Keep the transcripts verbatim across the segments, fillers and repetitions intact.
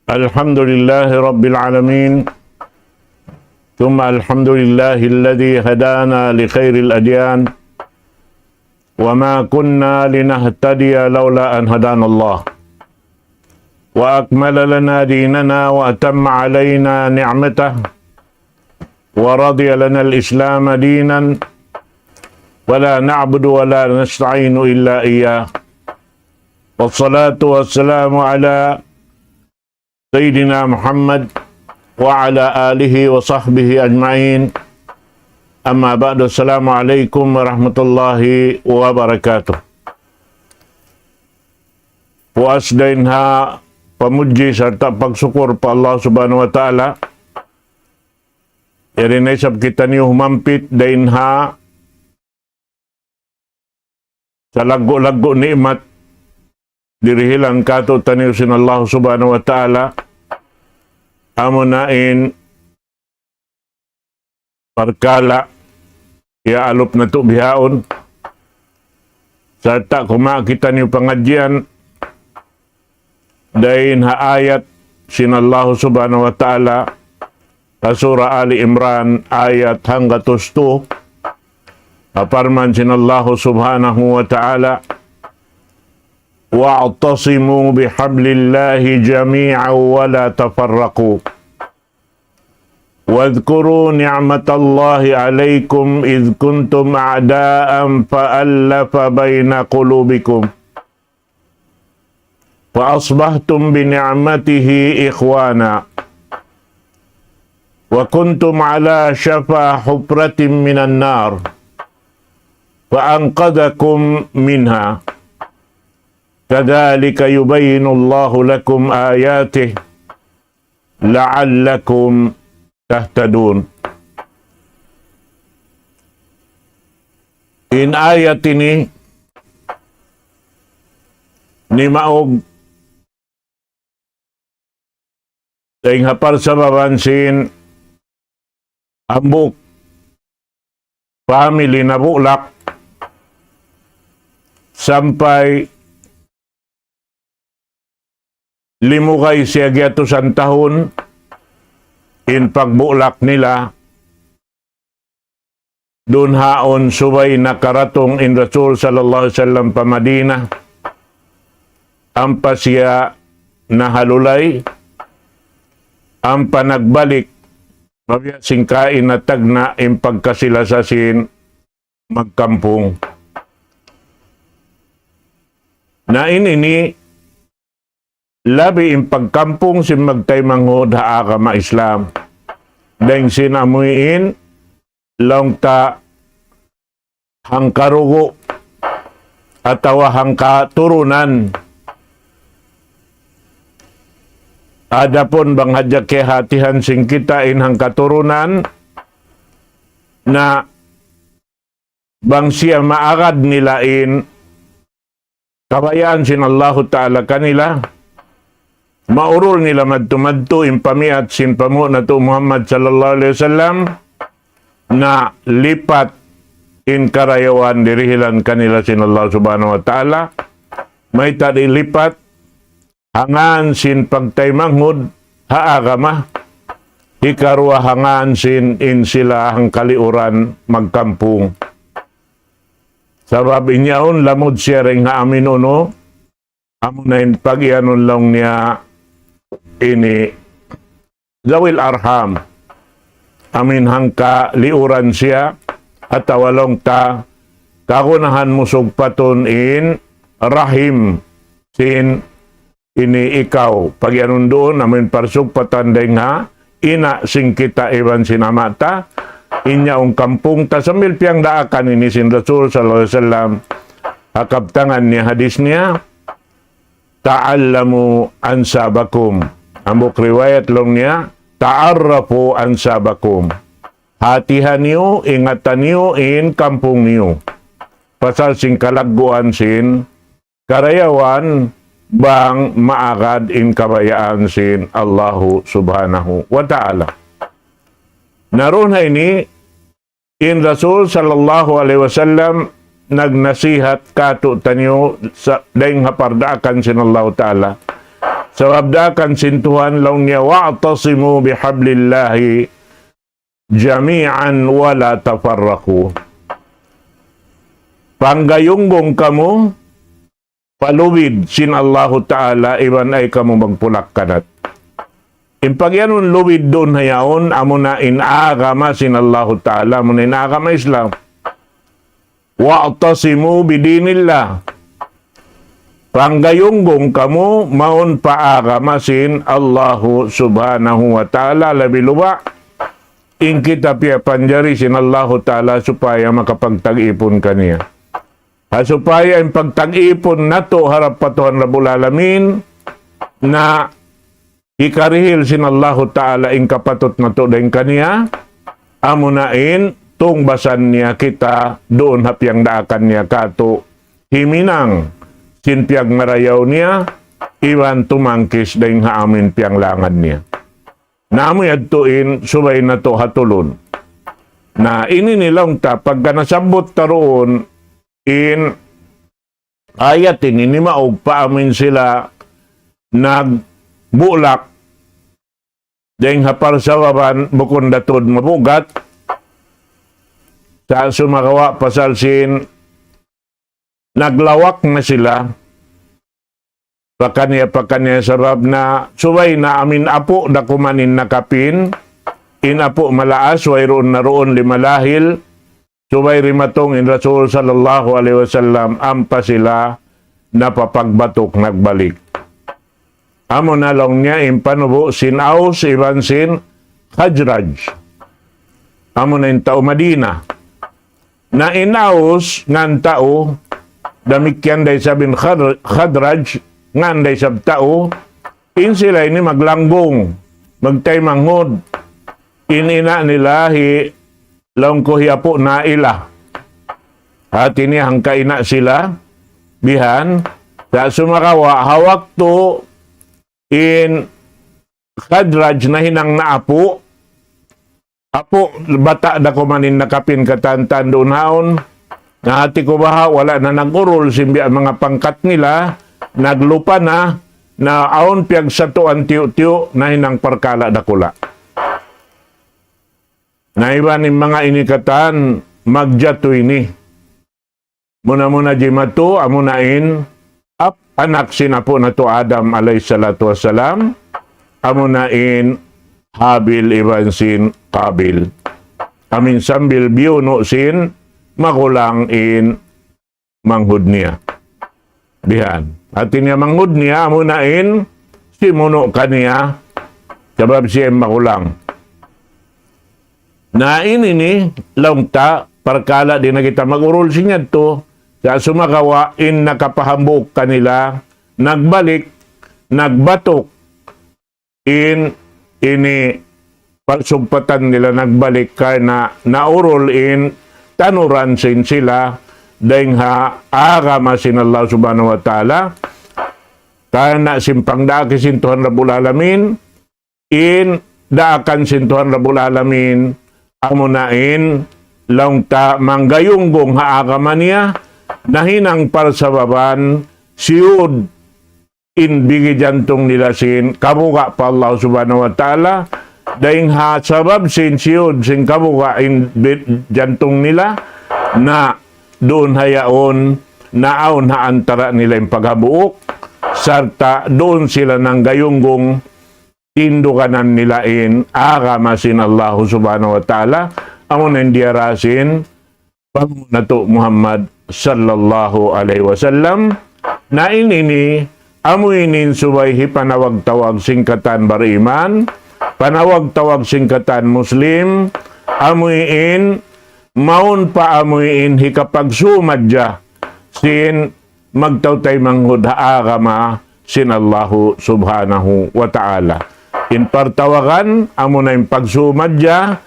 الحمد لله رب العالمين، ثم الحمد لله الذي هدانا لخير الأديان، وما كنا لنهتدي لولا أن هدانا الله، وأكمل لنا ديننا وأتم علينا نعمته، ورضي لنا الإسلام دينا، ولا نعبد ولا نستعين إلا إياه. والصلاة والسلام على سيدنا محمد وعلى آله وصحبه أجمعين. أما بعد، السلام عليكم ورحمة الله وبركاته. Puas dayn ha pamudji sarta' pagsukur pa Allah Subhanahu wa Ta'ala. Yari na isab kitaniyu humampit dayn ha salaggu'-laggu' ni'mat dirihilan kātu'niyu sin Allah Subhanahu wa Ta'ala. Amuna in parkala' iyaalup natu' bihaun. Sarta' kumawa' kitaniyu pangadjian dayn ha ayat sin Allah Subhanahu wa Ta'ala, ha Surah Ali Imran, ayat hanggatus tu, ha parman sin Allah Subhanahu wa Ta'ala, واعتصموا بحبل الله جميعا ولا تفرقوا واذكروا نعمة الله عليكم إذ كنتم أعداء فألف بين قلوبكم فأصبحتم بنعمته إخوانا وكنتم على شفا حفرة من النار فأنقذكم منها كذلك يبين الله لكم آياته لعلكم تهتدون. In ayat ini nimaug dayn ha parsababan sin hambuuk family nabulak sampay limugay siya giyatusan tahun in pagbulak nila. Duun haun subay nakaratung in Rasul sallallahu alayhi wasallam pa Madina. Ampa siya nahalulay, ampa nagbalik, mabiya' sin kaina tagna' in pagkasi-lasa sin magkampung. Na in ini labi in pagkampung sin magtaymanghud ha agama Islam. Dayn sin amuin laung ta hangkarugu' atawa hangkaturunan. Adapun bang hadja kahātihan sin kita in hangkaturunan, na bang siya maagad nila in kabayaan sin Allahu Ta'ala kanila, maurul nila madtu-madtu in pamiyat sin panghu' natu' Muhammad sallallahu alayhi wasallam, na lipat in karayawan dirihilan kanila sin Allah Subhanahu wa Ta'ala, mayta' di' lipat, ha ngān sin pagtaymanghud ha agama, hikaruwa ha ngān sin in sila hangkaliuran magkampung. Sabab in yaun lamud siya dayn ha amin unu, amuna in pagiyanun laung niya ini zawil arham. Amin hangkaliuran siya, atawa laung ta kagunahan mu sugpatun in rahim sin ini ikaw. Pagiyanun duun, amin parsugpatan dayn ha ina' sin kita iban sin ama' ta, in yaun kampung ta sambil piyagdaakan ini sin Rasul sallallahu alayhi wasallam. Ha kabtangan niya hadis niya, تعلموا أنسابكم. Hambuuk riwayat laung niya, تعرفوا أنسابكم. Hātihan niyu, ingatan niyu in kampung niyu. Pasal sin kalagguan sin karayawan bang maagad in kabayaan sin Allahu Subhanahu wa Ta'ala. Na duun ha ini, in Rasul sallallahu alayhi wasallam nagnasihat kātu'niyu sa-, dayn ha pardaakan sin Allahu Ta'ala. Sabab daakan sin Tuhan laung niya, "واعتصموا بحبل الله جميعا ولا تفرقوا." Panggayunggung kamu pa lubid sin Allahu Ta'ala iban ayaw kamu magpulak-kanat. In pagiyanun lubid duun ha yaun, amuna in agama sin Allahu Ta'ala, amuna in agama Islam. "واعتصموا بدين الله." Panggayunggung kamu mawn pa agama sin Allahu Subhanahu wa Ta'ala, labi luba in kita piyapanjari sin Allahu Ta'ala supaya makapagtag-ipun kaniya. Ha supaya in pagtag-ipun natu' harap pa Tuhan Rabbul Alamin na hikarihil sin Allahu Ta'ala in kapatut natu' dayn kaniya, amuna in tungbasan niya kita duun ha piyangdaakan niya katu', himinang sin piyagmarayaw niya, iban tumangkis dayn ha amuin piyanglangan niya. Na amu yadtu in subay natu' hatulun. Na ini ni laung ta, pagka nasabbut ta duun in ayat ini, nimaug pa amuin sila nagbulak dayn ha parsababan bukun da tuud mabugat, sa' sumagawa' pasal sin naglawak na sila pakaniya-pakaniya, sabab na subay na amuin apu' da kuman in nakapin, in apu' malaas, wayruun na duun lima lahil, subay dimatung in Rasul sallallahu alayhi wasallam, ampa sila napapagbatuk nagbalik. Amuna laung niya in panubu' sin Aus iban sin Khazraj. Amuna in tau Madina. Na in Aus ngan tau, damikkiyan da isab in Khar-, Khazraj ngan da isab tau, in sila ini maglanggung, magtaymanghud. In ina' nila hi laung ku hi apu' Naila. Hati niya hangka ina' sila, bihan, sa' sumagawa', ha waktu in Khazraj nahinang na apu', apu' bata' da kuman in nakapin katan-katan duun haun, na hati ku baha' wala' na nag-urul sin biya' manga pangkat nila, naglupa na, na awn piyagsatuan tiyu'-tiyu', nahinang parkala' dakula'. Na iban in manga ini katan, magjatu ini. Muna-muna jimatu, amuna in ap-, anak sin apu' natu' Adam alayhi salatu wassalam, amuna in Habil iban sin Qabil. Amuin sambil biyunu' sin magulang in manghud niya. Bihan. Hati niya manghud niya, amuna in simunu' kaniya, sabab siya in magulang. Na ini ni, laung ta, parkala' di' na kita mag-urul sin yadtu, sa' sumagawa' in nakapahambuuk kanila, nagbalik, nagbatuk, in ini pagsugpatan nila nagbalik karna' naurul in tanuran sin sila dayn ha agama sin Allah Subhanahu wa Ta'ala, karna' sin pangdaak sin Tuhan Rabbul Alamin, in daakan sin Tuhan Rabbul Alamin, amuna in laung ta manggayunggung ha agama niya, nahinang parsababan siyud in bigi jantung nila sin kabuga' pa Allah Subhanahu wa Ta'ala, dayn ha sabab sin siyud sin kabuga' in bi-, jantung nila, na duun ha yaun, naawn ha antara' nila in paghabuuk, sarta' duun sila nanggayunggung, tinduganan nila in agama sin Allah Subhanahu wa Ta'ala, amuna in diyara sin panghu' natu' Muhammad sallallahu alayhi wasallam. Na in ini, amu ini in subay hipanawag-tawag sin katan bariman, panawag-tawag sin katan Muslim, amu in, mawn pa amu in hikapagsumadja sin magtautay manghud ha agama sin Allahu Subhanahu wa Ta'ala. In partawagan, amuna in pagsumadja,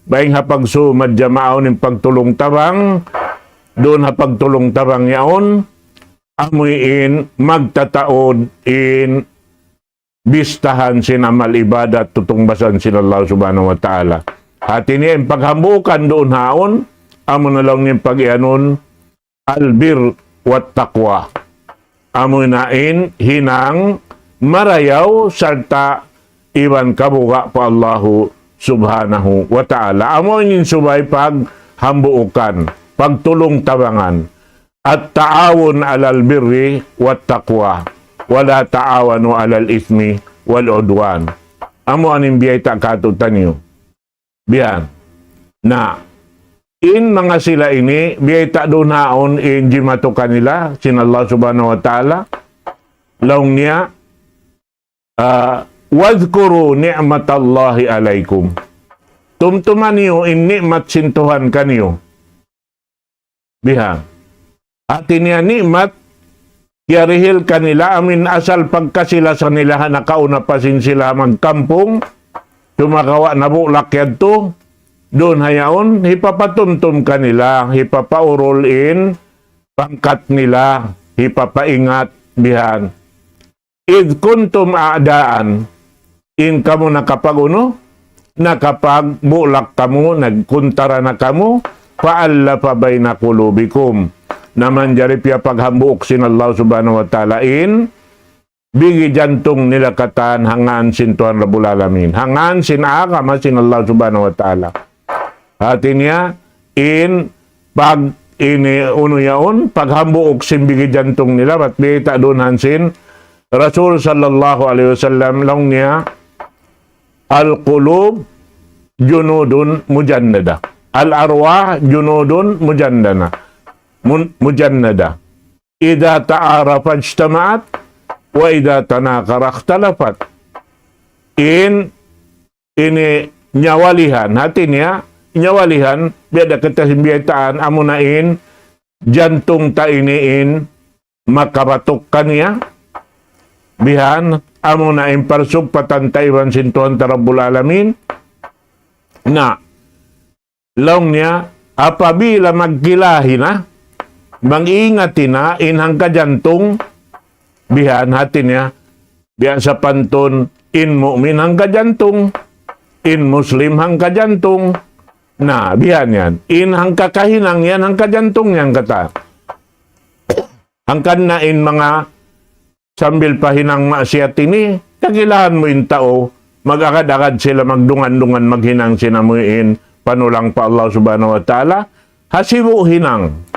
bang ha pagsumadja maawn in pagtulung-tabang, duun ha pagtulung-tabang yaun, amu in magtataud in bistahan sin amal ibadat tutungbasan sin Allah Subhanahu wa Ta'ala. Hati niya in paghambuukan duun haun, amuna laung in pag-iyanun, al-birr wa taqwa. Amuna in hinang marayaw sarta' iban kabuga' pa Allahu Subhanahu wa Ta'ala. Amu ini in subay paghambuukan, pagtulung-tabangan. التعاون على البر والتقوى ولا تعاونوا على الإثم والعدوان. Amu ini in biyayta' kātu'niyu. Biya' yan. Na, in manga sila ini, biyayta' duun haun in jimatu kanila, sin Allah Subhanahu wa Ta'ala, laung niya, ah, واذكروا نعمة الله عليكم. Tumtuma niyu in ni'mat sin Tuhan kaniyu. Biha'. Hati niya ni'mat, kiyarihil kanila, amu in asal pagkasila sa nila ha nakauna pa sin sila magkampung, sumagawa' nabulak yadtu, duun ha yaun, hipapatumtum kanila, hipapaurul in pangkat nila, hipapaingat, biha' yan. إذ كنتم أعداء, in kamu nakapag-unu, nakapagbulak kamu, nagkuntara na kamu, فألف بين قلوبكم. Na manjari piyaghambuuk sin Allah Subhanahu wa Ta'ala in bigi jantung nila katan ha ngān sin Tuhan Rabbul Alamin. Ha ngān sin agama sin Allah Subhanahu wa Ta'ala. Hati niya, in pag ini unu yaun, paghambuuk sin bigi jantung nila, bat biyayta' duun haun sin Rasul sallallahu alayhi wasallam, laung niya, القلوب جند مجندة. الأرواح جند مجندة. Mun-, مجندة. إذا تعارفا اجتمعت وإذا تناكرا اختلفت. In ini nyawalihan, hati niya, nyawalihan, biya' da kita sin biyaytaan, amuna in, jantung ta ini in, makabatuk kaniya, biha' yan, amuna in parsugpatan ta iban sin Tuhan ta Rabbul Alamin. Na, laung niya, apabila magkilahi na, mag-ingat na in hangka jantung, biha' yan hati niya, biya' sapantun in mu'min hangka jantung, in muslim hangka jantung, na, biha' yan, in hangka kahinang yan, hangka jantung yan katan. Hangkan na in manga sambil pa hinang maksiat ini, kakilahan mu in tau, mag-agad-agad sila magdungan-dungan maghinang sin amu in panulang pa Allah Subhanahu wa Ta'ala, ha sibu' hinang.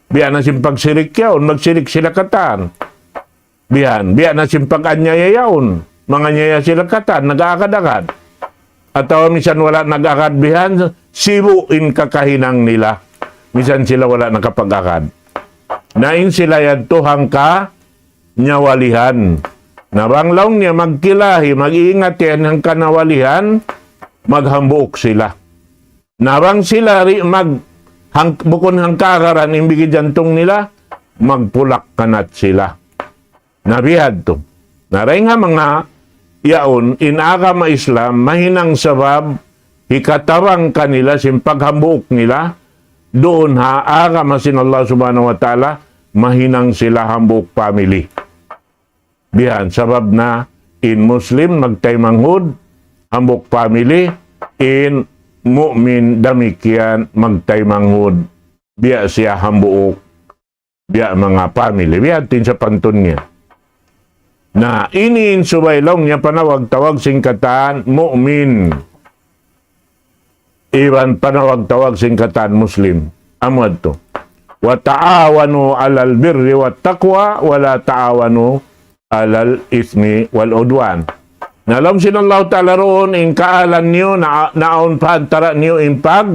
Biya' na sin pagsirik yaun, magsirik sila katan. Biya' yan, biya' na sin pag-anyaya yaun, manganyaya sila katan, nag-aagad-agad. Atawa misan wala' nag-agad bihan, sibu' in kakahinang nila. Misan sila wala' nakapag-agad. Na in sila yadtu hangka nyawalihan. Na bang laung niya magkilahi, mag-iingat yan hangka nyawalihan, maghambuuk sila. Na bang sila di' mag-, hang-, bukun hangka agaran in bigi jantung nila, magpulak-kanat sila. Na biya' hadtu. Na dayn ha manga yaun, in agama Islam, mahinang sabab, hikatabang kanila, sin paghambuuk nila, duun ha agama sin Allah Subhanahu wa Ta'ala, mahinang sila hambuuk family. Biya' yan, sabab na in Muslim magtaymanghud, hambuuk family, in mu'min damikkiyan magtaymanghud, biya' siya hambuuk biya' manga family, biya' hadtu in sapantun niya. Na, ini in subay laung niya panawag-tawag sin katan mu'min. Iban panawag-tawag sin katan muslim. Amu yadtu. وتعاونوا على البر والتقوى ولا تعاونوا على الإثم والعدوان. Na laung sin Allah Ta'ala duun, in kaalan niyu, na, naawn pa antara' niyu in pag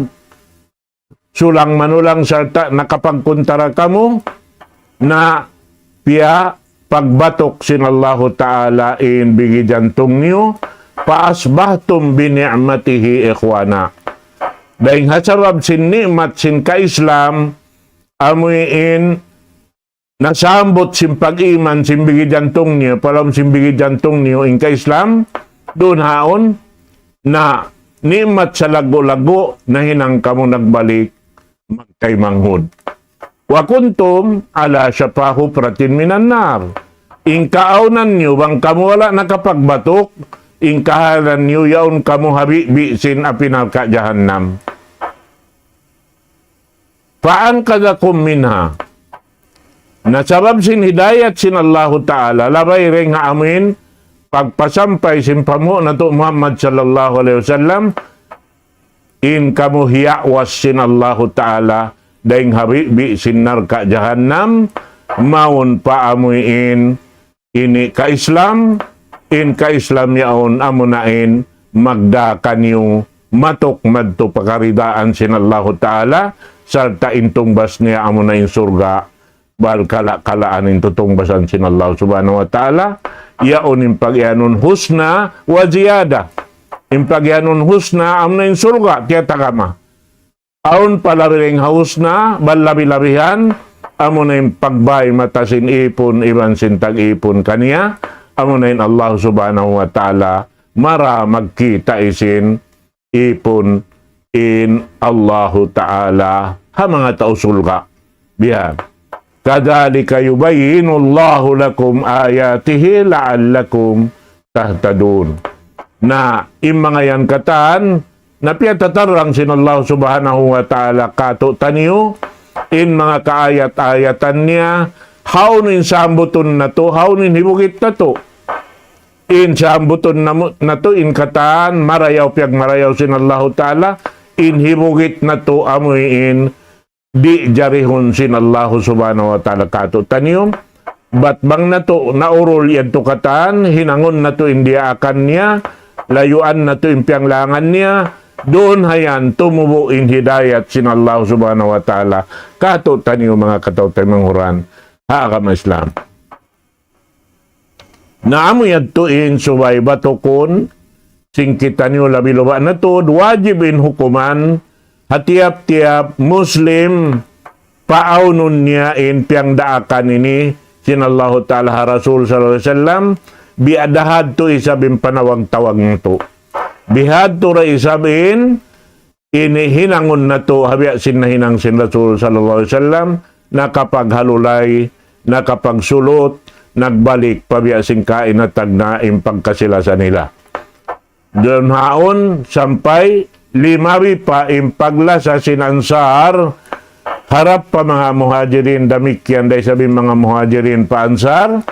sulang-manulang sarta' nakapagkuntara kamu, na piyagbatuk sin Allahu Ta'ala in bigi jantung niyu, فأصبحتم بنعمته إخوانا. Dayn ha sabab sin ni'mat sin ka-Islam, amu in nasambut sin pag-iman sin bigi jantung niyu, pa lawm sin bigi jantung niyu in ka-Islam, duun haun, na ni'mat salaggu'-laggu', nahinang kamu nagbalik magtaymanghud. وكنتم على شفا حفرة من النار. In kaawnan niyu, bang kamu wala' nakapagbatuk, in kahalan niyu yaun kamu ha bibi' sin api narka' jahannam. فأنقذكم منها. Na sabab sin hidayat sin Allahu Ta'ala, labay dayn ha amu in pagpasampay sin panghu' natu' Muhammad sallallahu alayhi wasallam, in kamu hiyawas sin Allahu Ta'ala dayn ha bibi' sin narka' jahannam, mawn pa amuin ini ka-Islam, in ka-Islam yaun amuna in magdā kaniyu matuk madtu pa karidaan sin Allahu Ta'ala, sarta' in tungbas niya amuna in surga', bal kala-kalaan in tutungbasan sin Allah Subhanahu wa Ta'ala, yaun in pagiyanun husna wa ziyada. In pagiyanun husna amuna in surga', tiyatagama. Awn pa labi dayn ha husna, bal labi-labihan, amuna in pagbay mata sin ipun, iban sin tag-ipun kaniya, amuna in Allah Subhanahu wa Ta'ala, mara magkita' isin ipun in Allahu Ta'ala ha manga tau surga'. Biya'. كذلك يبين الله لكم آياته لعلكم تهتدون. Na, in manga yan katan, na piyatatarrang sin Allah Subhanahu wa Ta'ala kātu'niyu, in manga kaayat-ayatan niya, hawnu in sambutun natu', hawnu in hibugit natu'. In sambutun namu-, natu', in katan, marayaw piyagmarayaw sin Allahu Ta'ala, in hibugit natu' amuin, di' jarihun sin Allahu Subhanahu wa Ta'ala kātu'niyu, bat bang natu' naurul yadtu katan, hinangun natu' in diyaakan niya, layuan natu' in piyanglangan niya, duun hayan tumubu' in hidayat sin Allahu Subhanahu wa Ta'ala kātu'niyu manga kataw-taymanghuran ha agama Islam. Na amu yadtu in subay batukun, sin kitaniyu labi-labi na tuud, wajib in hukuman, ha tiyap-tiyap Muslim, paawnun niya in piyangdaakan ini, sin Allahu Ta'ala ha Rasul sallallahu alayhi wasallam, biya' da hadtu isab in panawag-tawag natu'. Bihadtu da isab in ini hinangun natu', ha biya' sin nahinang sin Rasul sallallahu alayhi wasallam, nakapaghalulay, nakapagsulut, nagbalik pa biya' sin kaina tagna' in pagkasi-lasa nila. Duun haun sampay limabi pa in paglasa sin Ansar, harap pa manga Muhajirin, damikkiyan da isab in manga Muhajirin pa Ansar,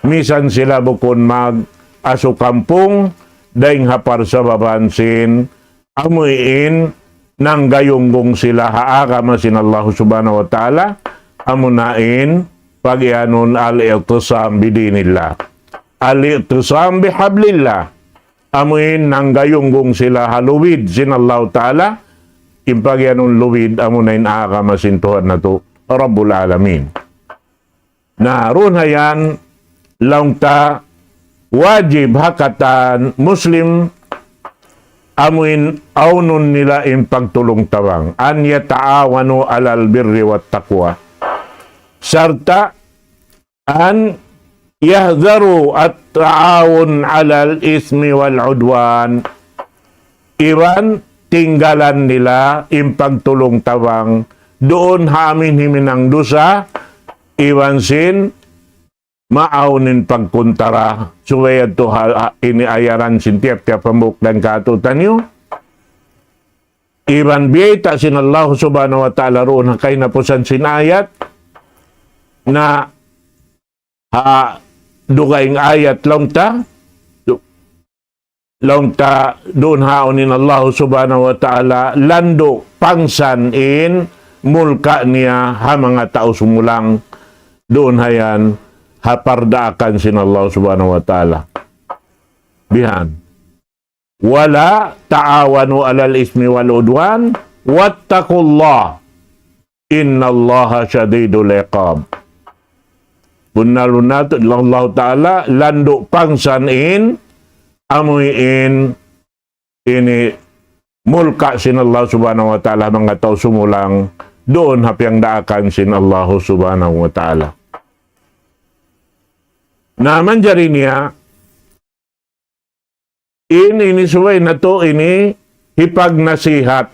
misan sila bukun mag-asukampung, dayng ha parsababan sin amuin nanggayunggung sila ha agama sin Allah Subhanahu wa Ta'ala, amuna in pagiyanun al-i'tisam bidinillah. Al-i'tisam bihablillah. Amuin nanggayunggung sila ha lubid sin Allah Ta'ala, in pagiyanun lubid amuna in agama sin Tuhan natu', Rabbul Alamin. Na, duun hayan, laung ta, wajib ha katan Muslim, amuin awnun nila in pagtulung-tabang. أن يتعاونوا على البر والتقوى. Sarta', أن يحذروا التعاون على الإثم والعدوان. Iban tinggalan nila in pagtulung-tabang duun ha amuin himinang dusa, iban sin maawn in pagkuntara, subay yadtu ha, ha, ini ayaran sin tiyap-tiyap hambuuk dayn kātu'niyu. Iban biyayta' sin Allah Subhanahu wa Ta'ala duun ha kahinapusan sin ayat, na ha dugaing ayat laung ta, du-, laung ta duun haun in Allah Subhanahu wa Ta'ala landu' pangsan in mulka' niya ha manga tau sumulang, duun hayan ha pardaakan sin Allah Subhanahu wa Ta'ala. Bihan. ولا تعاونوا على الإثم والعدوان واتقوا الله إن الله شديد العقاب. Bunnal-bunnal tuud Allah Ta'ala landu' pangsan in amuin ini mulka' sin Allah Subhanahu wa Ta'ala manga tau sumulang duun ha piyangdaakan sin Allah Subhanahu wa Ta'ala. Na manjari niya, in ini subay natu' ini hipagnasihat.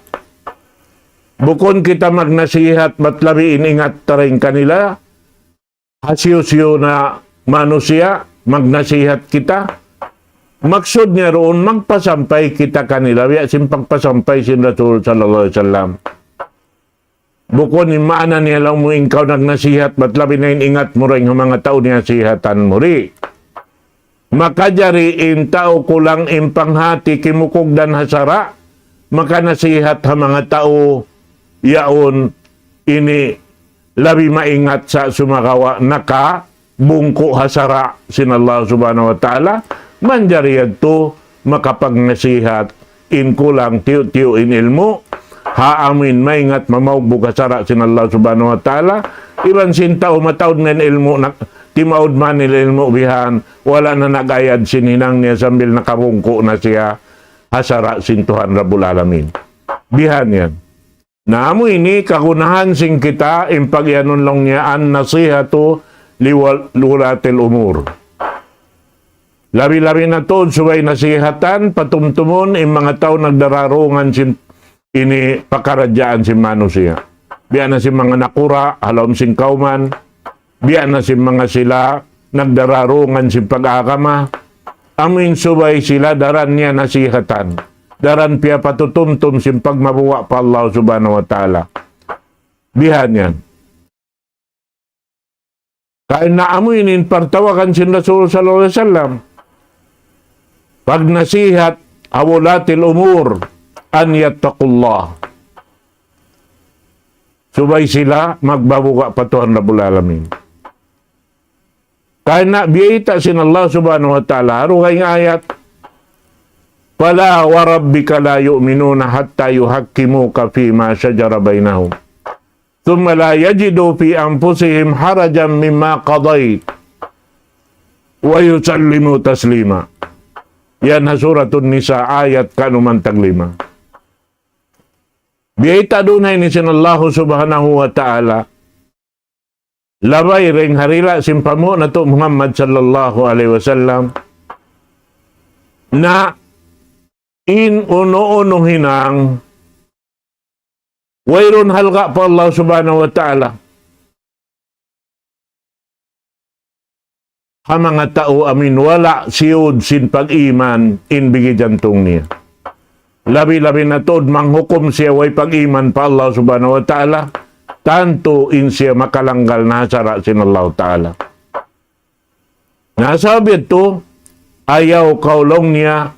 Bukun kita magnasihat bat labi in ingat ta dayn kanila, hisiyu-siyu na manusiya', magnasihat kita. Maksud niya duun, magpasampay kita kanila, biya' sin pagpasampay sin Rasul sallallahu alayhi wasallam. Bukun in maana niya laung mu in kaw nagnasihat, bat labi na in ingat mu dayn ha manga tau niya nasihatan mu di. makajari in tau kulang in panghati kimukugdan ha sara', makanasihat ha manga tau yaun ini labi maingat sa sumagawa' nakabungku' ha sara' sin Allah Subhanahu wa Ta'ala, manjari yadtu makapagnasihat in kulang tiyu'-tiyu' in ilmu', ha amuin maingat mamaugbug ha sara' sin Allah Subhanahu wa Ta'ala, iban sin tau mataud na in ilmu' na, timaud man in ilmu' bihan, wala' na nag-ayad sin hinang niya sambil nakabungku' na siya ha sara' sin Tuhan Rabbul Alamin. Bihan yan. Na amu ini kagunahan sin kita in pag-iyanun laung niya an-nasihatu liwal-, liwulatil umur. Labi-labi na tuud subay nasihatan, patumtumun in manga tau nagdararungan sin ini pakaradjaan sin manusiya'. Biya' na sin manga nakura', ha lawm sin kawman, biya' na sin manga sila nagdararungan sin pag-agama, amuin subay sila daran niya nasihatan, daran piyapatutumtum sin pagmabuga' pa Allah Subhanahu wa Ta'ala. Bihan yan. Karna' amu ini in partawagan sin Rasul sallallahu alayhi wasallam. Pagnasihat ha wulatil umur an yattaqullah. Subay sila magbabuga' pa Tuhan Rabbul Alamin. Karna' biyayta' sin Allah Subhanahu wa Ta'ala, ha dugaing ayat, فلا وربك لا يؤمنون حتى يحكموك فيما شجر بينهم ثم لا يجدوا في أنفسهم حرجا مما قضيت ويسلموا تسليما. Yan ha Suratun Nisa ayat kanuman taglima. Biyayta' duun ha ini sin Allahu Subhanahu wa Ta'ala. Labay dayn ha dila' sin panghu' natu' Muhammad sallallahu alayhi wasallam. Na in unu-unu hinang wayruun halga' pa Allah Subhanahu wa Ta'ala. Ha manga tau amuin wala' siyud sin pag-iman in bigi jantung niya. Labi-labi na tuud manghukum siya way pag-iman pa Allah Subhanahu wa Ta'ala, tantu in siya makalanggal na ha sara' sin Allah Ta'ala. Na sabab yadtu, ayaw kaw laung niya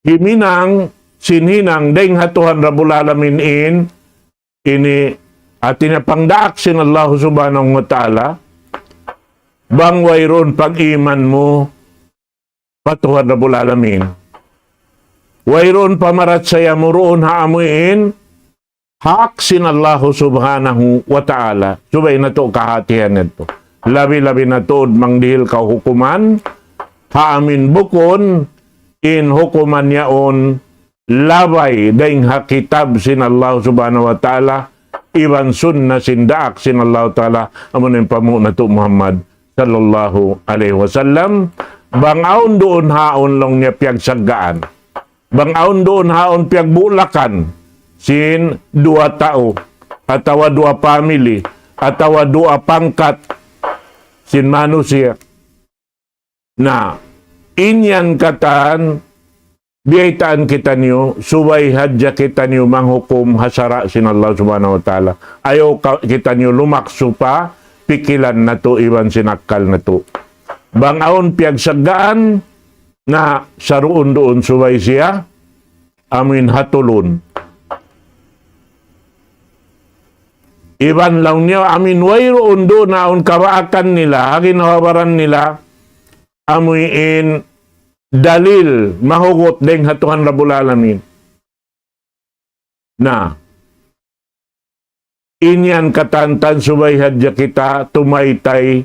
himinang sin hinang dayn ha Tuhan Rabbul Alamin in, ini hati niya pangdaak sin Allah Subhanahu wa Ta'ala, bang wayruun pag-iman mu pa Tuhan Rabbul Alamin. Wayruun pamarachaya mu duun ha amuin hak sin Allahu Subhanahu wa Ta'ala. Subay natu' kahatihan yadtu. Labi-labi na tuud bang dihil kaw hukuman, ha amuin bukun in hukuman yaun labay dayn ha kitab sin Allah Subhanahu wa Ta'ala, iban sunnah sin daak sin Allah Ta'ala, amu na in panghu' natu' Muhammad sallallahu alayhi wasallam, bang awn duun ha awn laung niya piyagsaggaan. Bang awn duun ha awn piyagbulakan sin duwa tau, atawa duwa family, atawa duwa pangkat sin manusiya'. Na, in yan katan, biyaytaan kitaniyu, subay hadja kitaniyu manghukum ha sara' sin Allah Subhanahu wa Ta'ala. Ayaw ka-, kitaniyu lumaksu pa pikilan natu' iban sin akkal natu'. Bang awn piyagsaggaan, na saruun-duun subay siya, amuin hatulun. Iban laung niya, amuin wayruun duun awn kabaakan nila, ha ginhawa-baran nila, amuin dalil mahugut dayn ha Tuhan Rabbul Alamin. Na, in yan katan subay hadja kita tumaytay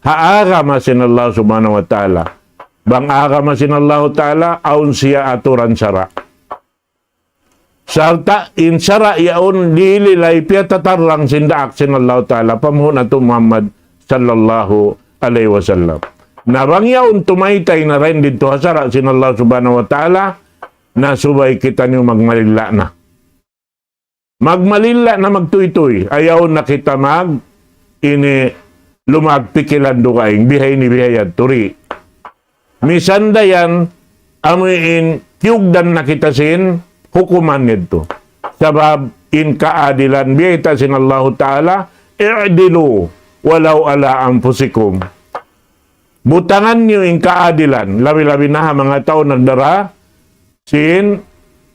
ha agama sin Allah Subhanahu wa Ta'ala. Bang agama sin Allah Ta'ala, awn siya aturan sara'. Sarta' in sara' yaun dihil lay piyatatarrang sin daak sin Allah Ta'ala, panghu' natu' Muhammad sallallahu alayhi wasallam. Na bang yaun tumaytay na dayn didtu ha sara' sin Allah Subhanahu wa Ta'ala, na subay kitaniyu magmalilla' na. Magmalilla' na magtuytuy. Ayaw na kita mag-, ini lumag pikilan dugaing, bihaini bihayadtu di'. Misan da yan, amuin kiyugdan na kita sin hukuman yadtu. Sabab in kaadilan biyayta' sin Allahu Ta'ala, اعدلوا ولو على أنفسكم. Butangan niyu in kaadilan, labi-labi na ha manga tau nagdara sin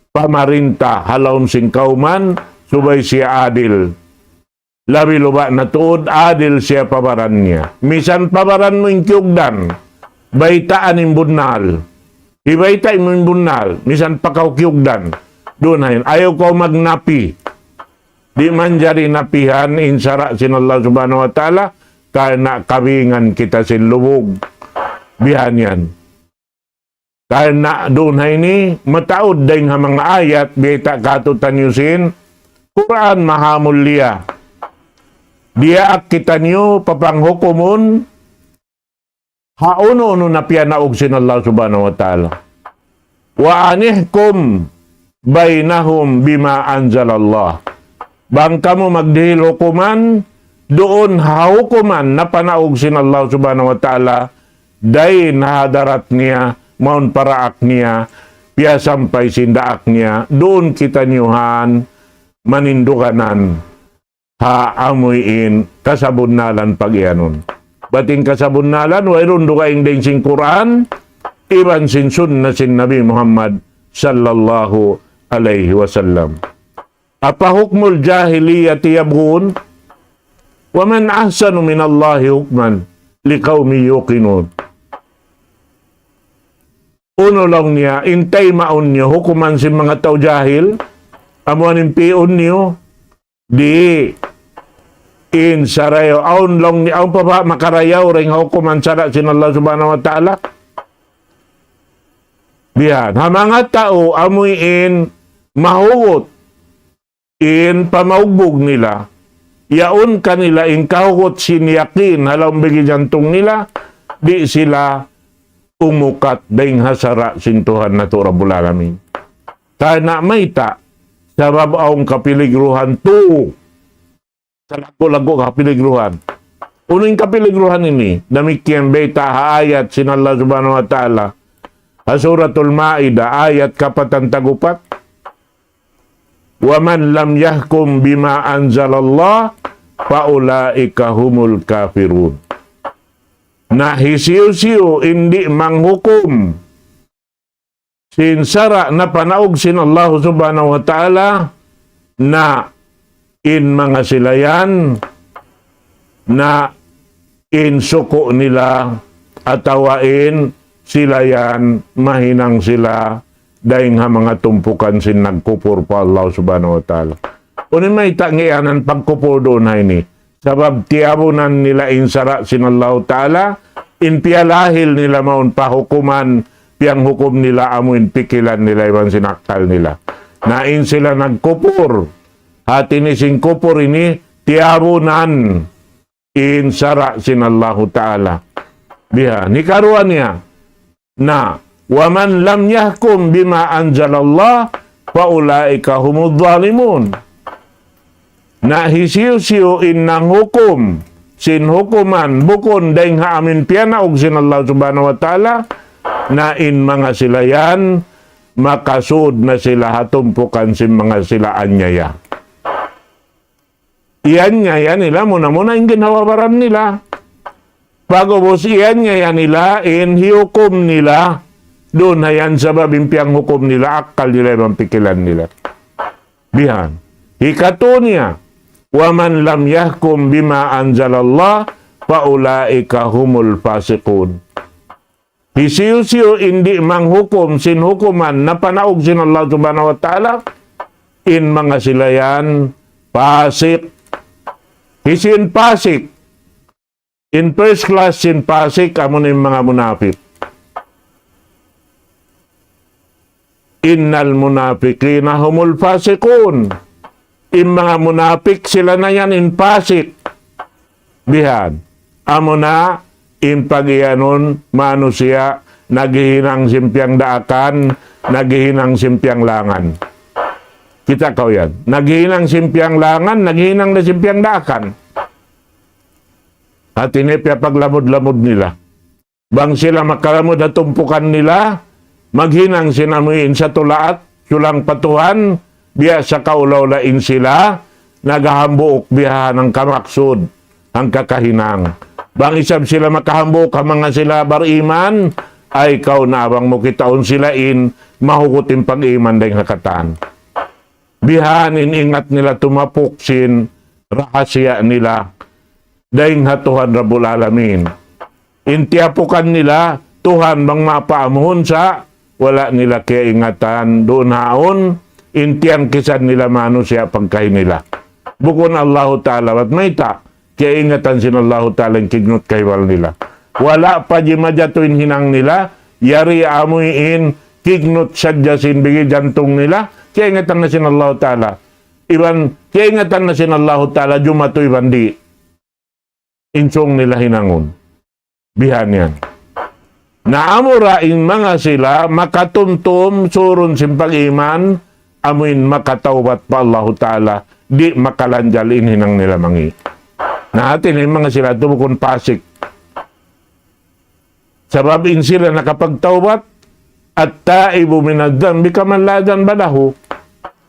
pamarinta ha lawm sin kawman, subay siya adil. Labi-labi na tuud adil siya pa baran niya. Misan pa baran mu in kiyugdan, baytaan in bunnal. Hibayta' mu in bunnal, misan pa kaw kiyugdan. Duun hain, ayaw kaw magnapi. Di' manjari napihan in sara' sin Allah Subhanahu wa Ta'ala, karna' kabingan kita sin lubug. Bihan yan. Karna' duun ha ini, mataud dayng ha manga ayat, biyayta' kātu'niyu sin Qur'an maha mulia. Diyaak kitaniyu papanghukumun, ha unu-unu na piyanaug sin Allah Subhanahu wa Ta'ala. وأن احكم بينهم بما أنزل الله. Bang kamu magdihil hukuman, duun ha hukuman na panaug sin Allah Subhanahu wa Ta'ala, dayn ha hadarat niya, mawn pa daak niya, piyasampay sin daak niya, duun kitaniyu yan maninduganan ha amuin kasabunnalan pagiyanun. Bat in kasabunnalan, wayruun dugaing dayn sin Qur'an, iban sin sunna sin Nabi Muhammad sallallahu alayhi wasallam. أفحكم الجاهلية يبغون ومن أحسن من الله حكما لقوم يوقنون. Unu laung niya, in taymaun niyu hukuman sin manga tau jahil, amu in pi'un niyu, di' in sarayaw, awn laung niya, awn pa ba makarayaw dayn ha hukuman sara' sin Allah Subhanahu wa Ta'ala? Bihan, ha manga tau amuin mahugut in pamaugbug nila, yaun kanila in kahugut sin yakin ha lawm bigi jantung nila, di' sila umukat dayn ha sara' sin Tuhan natu' Rabbul Alamin. Karna' mayta', sabab awn kapiligruhan tu, sa laggu'-laggu' kapiligruhan. Unu in kapiligruhan ini? Damikkiyan bayta' ha ayat sin Allah Subhanahu wa Ta'ala. Ha Suratul Ma'idah, ayat kapatan tagupat. ومن لم يحكم بما أنزل الله فأولئك هم الكافرون. Na hisiyu-siyu in di' manghukum sin sara' na panaug sin Allah Subhanahu wa Ta'ala, na in manga sila yan, na in suku' nila, atawa in sila yan, mahinang sila, dayn ha manga tumpukan sin nagkupur pa Allah Subhanahu wa Ta'ala. Unu in mayta' ngiyanan pagkupur duun ha ini? Sabab tiyabunan nila in sara' sin Allahu Ta'ala, in piyalahil nila mawn pa hukuman, piyanghukum nila amu in pikilan nila iban sin akkal nila. Na in sila nagkupur, hati niya sin kupur ini, tiyabunan in sara' sin Allahu Ta'ala. Biha, hikaruwa niya, na, ومن لم يحكم بما أنزل الله فأولئك هم الظالمون. Na hisiyu-siyu in nanghukum sin hukuman bukun dayn ha amu in piyanaug sin Allah Subhanahu wa Ta'ala, na in manga sila yan, makasud na sila ha tumpukan sin manga sila anyaya. Iyanyaya nila muna-muna in ginhawa-baran nila. Pag'ubus iyanyaya nila in hiyukum nila. Duun ha yan sabab in piyanghukum nila, akkal nila, iban pikilan nila. Bihan. Hikatu niya, ومن لم يحكم بما أنزل الله فأولئك هم الفاسقون. Hisiyu-siyu in di' manghukum sin hukuman na panaug sin Allah Subhanahu wa Ta'ala, in manga sila yan, pasik. Hisiyu in pasik? In first class sin pasik, amu na in manga munapik. إن المنافقين هم الفاسقون. In manga munapik sila na yan in pasik. Bihan. Amu na in pagiyanun manusiya' naghihinang sin piyangdaakan, naghihinang sin piyanglangan. Kita' kaw yan. Naghihinang sin piyanglangan, naghihinang na sin piyangdaakan. Hati niya piyapaglamud-lamud nila. Bang sila makalamud ha tumpukan nila, maghinang sin amuin sa tulaat, sulang pa Tuhan, biya' sa kaula-ula in sila, naghahambuuk biha' hangka maksud, hangka kahinang. Bang isab sila makahambuuk ha manga sila bariman, ay kaw na bang mu kitaun sila in mahugut in pag-iman dayng ha katan. Bihan in ingat nila tumapuk sin rahasiya nila dayng ha Tuhan Rabbul Alamin. In tiyapukan nila, Tuhan bang mapaamuhun sa, wala' nila kiyaingatan duun haun, in tiyangkisan nila manusiya' pagkahi nila. Bukun Allahu Ta'ala, bat mayta', kiyaingatan sin Allahu Ta'ala in kignut kahibal nila. Wala' pa jimajatu in hinang nila, yari amuin kignut sadja sin bigi jantung nila, kiyaingatan na sin Allahu Ta'ala. Iban, kiyaingatan na sin Allahu Ta'ala, jumatu iban di'. Insung nila hinangun. Bihan yan. Na amura in manga sila makatumtum surun sin pag-iman, amuin makatawbat pa Allahu Ta'ala, di' makalanjal in hinang nila mangi'. Na hati niya in manga sila tu bukun pasik. Sabab in sila nakapagtawbat, التائب من الذنب كمن لا ذنب له.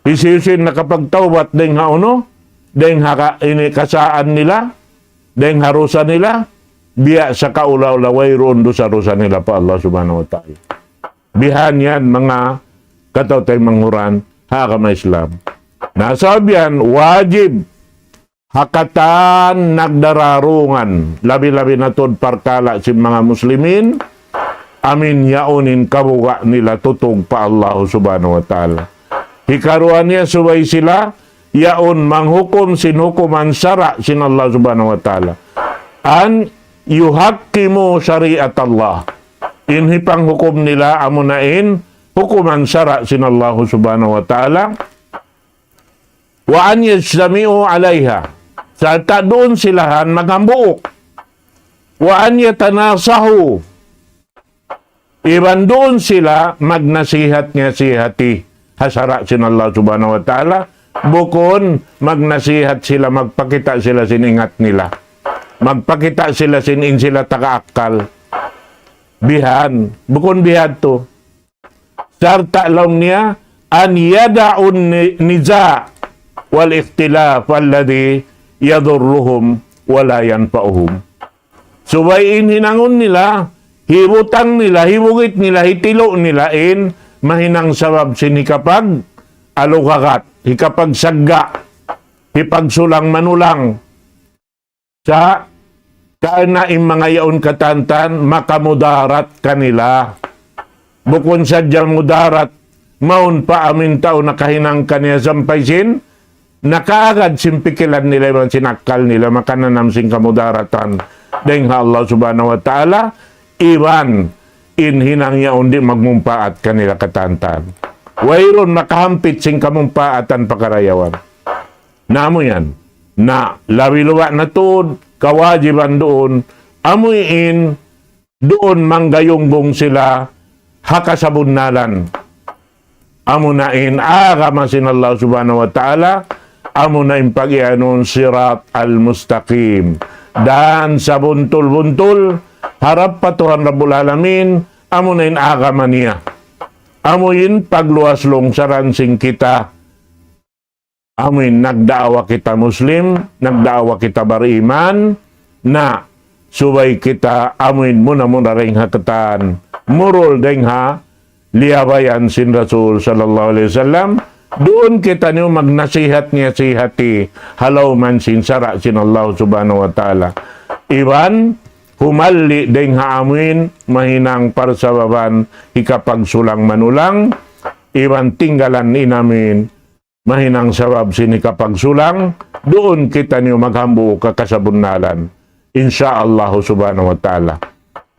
Hisiyu-siyu in nakapagtawbat dayng ha unu, dayng ha ka-, ini kasaan nila, dayng ha dusa nila, biya' sa kaula-ula wayruun dusa-dusa nila pa Allah Subhanahu wa Ta'ala. Bihan yan manga kataw-taymanghuran ha agama Islam. Na sabab yan, wajib ha katan nagdararungan, labi-labi na tuud parkala' sin manga Muslimin, amuin yaun in kabuga' nila tutug pa Allah Subhanahu wa Ta'ala. Hikaruwa niya subay sila, yaun manghukum sin hukuman sara' sin Allah Subhanahu wa Ta'ala. أن يحكموا شريعة الله. In hipanghukum nila amuna in hukuman sara' sin Allah Subhanahu wa Ta'ala. وأن يجتمعوا عليها. Sarta' duun sila han maghambuuk. وأن يتناصحوا. Iban duun sila magnasihat-nasihati ha sara' sin Allah Subhanahu wa Ta'ala. Bukun magnasihat sila, magpakita' sila sin ingat nila. Magpakita' sila sin in sila taga akkal. Bihan. Bukun bihan tu. Sarta' laung niya, أن يدعوا النزاع والاختلاف الذي يضرهم ولا ينفعهم. Subay in hinangun nila, hibutang nila, hibugit nila, hitilu' nila in mahinang sabab sin hikapag-alugagat, hikapagsagga', hipagsulang-manulang. Sa' karna' in manga yaun katantan makamudarat kanila. Bukun sadja mudarat, mawn pa amuin tau nakahinang kaniya sampay sin, nakaagad sin pikilan nila iban sin akkal nila, makananam sin kamudaratan dayng ha Allah Subhanahu wa Ta'ala, iban in hinang yaun di' magmumpaat kanila katantan. Wayruun makahampit sin kamumpaatan pa karayawan. Na amu yan. Na, labi-labi na tuud, kawajiban duun, amuin duun manggayunggung sila ha kasabunnalan. Amuna in agama sin Allah Subhanahu wa Ta'ala, amuna in pag-iyanun sirat al-mustaqim. Dan sabuntul-buntul, harap pa Tuhan Rabbul Alamin, amuna in agama niya. Amuin pagluwas lungsaran sin kita. Amuin nagdaawa kita Muslim, nagdaawa kita bariman, na subay kita amuin muna-muna dayng ha katan, murul dayng ha liyabayan sin Rasul sallallahu alayhi wasallam, duun kitaniyu magnasihat-nasihati ha lawm sin sara' sin Allah Subhanahu wa Ta'ala. Iban humalli' dayng ha amuin mahinang parsababan hikapagsulang-manulang, iban tinggalan in amuin mahinang sabab sin hikapagsulang, duun kitaniyu maghambuuk ha kasabunnalan. Insya Allah Subhanahu wa Ta'ala.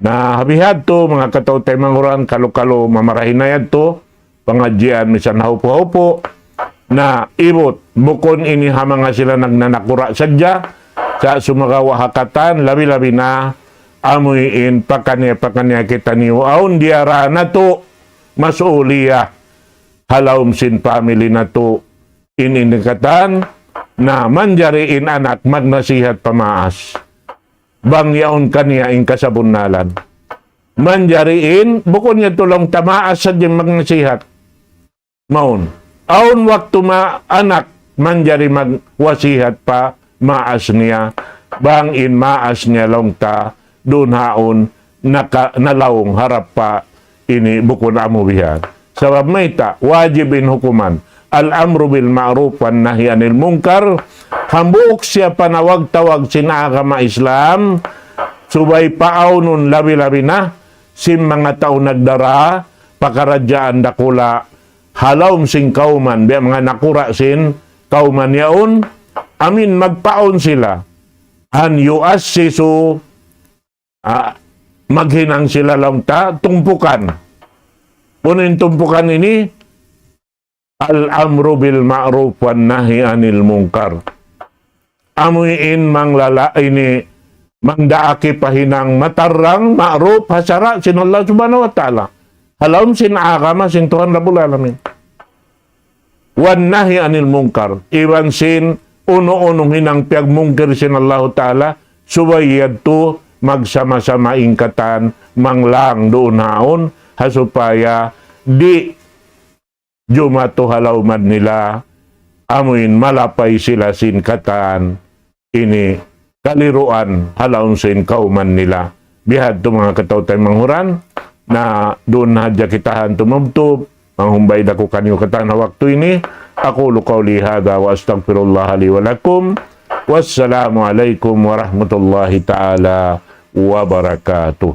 Na ha bihadtu, manga kataw-taymanghuran, kalu-kalu mamarahi na yadtu, pangadjian misan haupu-haupu, na ibut, bukun ini ha manga sila nagnanakura' sadja, sa' sumagawa' ha katan, labi-labi na, amuin pakaniya-pakaniya kitaniyu, awn diyara natu', mas'uliyah, ha lawm sin family natu', in ini katan, na manjari in anak magnasihat pa maas. Bang yaun kaniya in kasabunnalan. Manjari in, bukun niya tulung ta maas sadja magnasihat. Mawn. Awn waktu ma anak manjari magwasihat pa maas niya. bang in maas niya laung ta, duun haun, naka-, nalaung harap pa ini bukun amu bihan. Sabab mayta', wajib in hukuman. Al-amru bil ma'ruf wan nahi anil munkar. Hambuuk siya panawag-tawag sin agama Islam, subay paawnun labi-labi na, sin manga tau nagdara, pakaradjaan dakula', ha lawm sin kawman, biya' manga nakura' sin kawman yaun, amin magpaawn sila. An yuassisu, ah, maghinang sila laung ta, tumpukan. Unu in tumpukan ini, al-amru bil ma'ruf wan nahi anil munkar. Amu in manglala ini, mangdaak pa hinang matarrang, ma'ruf, ha sara' sin Allah Subhanahu wa Ta'ala. Ha lawm sin agama sin Tuhan Rabbul Alamin. Wan nahi anil munkar. Iban sin unu-unu hinang piyagmungkir sin Allahu Ta'ala, subay yadtu magsama-sama in katan manglang duun haun, ha supaya di' jumatu ha lawman nila, amuin malapay sila sin katan ini kaliruan ha lawm sin kawman nila. Bihadtu manga kataw-taymanghuran, na duun na hadja kita han tumubtub, manghumbay da aku kaniyu katan ha waktu ini. أقول قولي هذا وأستغفر الله لي ولكم. والسلام عليكم ورحمة الله تعالى وبركاته.